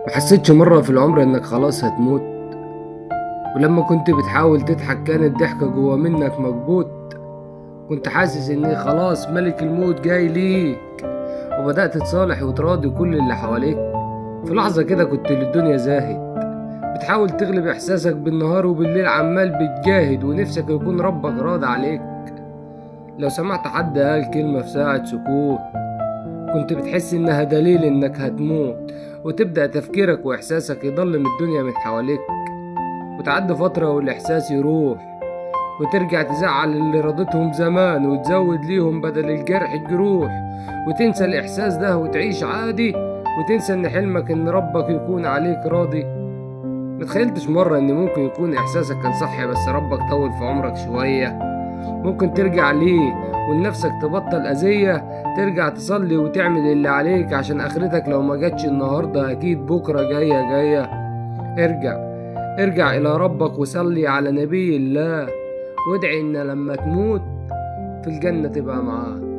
ما حسيتش مرة في العمر انك خلاص هتموت؟ ولما كنت بتحاول تضحك كان الضحكة جوا منك مكبوت. كنت حاسس ان خلاص ملك الموت جاي ليك، وبدأت تصالح وتراضي كل اللي حواليك. في لحظة كده كنت للدنيا زاهد، بتحاول تغلب احساسك بالنهار وبالليل، عمال بتجاهد ونفسك يكون ربك راضي عليك. لو سمعت حد قال كلمة في ساعة سكوت كنت بتحس انها دليل انك هتموت، وتبدأ تفكيرك واحساسك يضلم الدنيا من حواليك. وتعدي فترة والاحساس يروح، وترجع تزعل اللي رضيتهم زمان وتزود ليهم بدل الجرح الجروح، وتنسى الاحساس ده وتعيش عادي، وتنسى ان حلمك ان ربك يكون عليك راضي. متخيلتش مرة ان ممكن يكون احساسك كان صح بس ربك طول في عمرك شوية. ممكن ترجع ليه ولنفسك تبطل أذية، ترجع تصلي وتعمل اللي عليك عشان آخرتك لو ما جاتش النهاردة أكيد بكرة جاية جاية. ارجع إلى ربك وصلي على نبي الله، وادعي إن لما تموت في الجنة تبقى معاه.